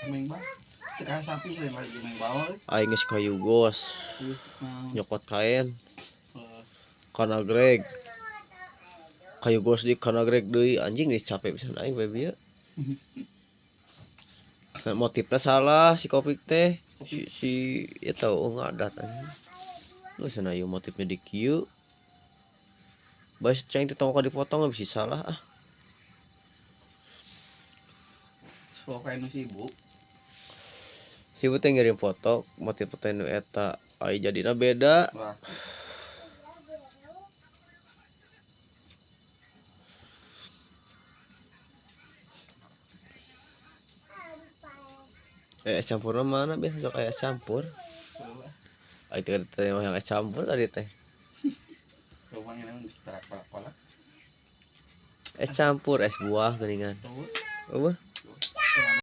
Main bah. Teu sapi sih lagi main bawah. Aing geus ka Yugos nyokot kain. Kana Greg. Ka Yugos di kana Greg deui anjing geus capek pisan aing bae bieu. Nah, motifnya salah si Kopik teh. Si ya tau ngadat anjing. Geus cenah ieu motifnya di kieu. Bas ceng teh tong dipotong bisa salah ah. Sok kain nu sibuk. Si ibu teh ngirim foto motif foto nu eta ai jadina beda. Wah. Es campur mana biasa sok aya es campur. Ai teh teh yang es campur tadi teh. Es campur es buah geuningan. Eueuh.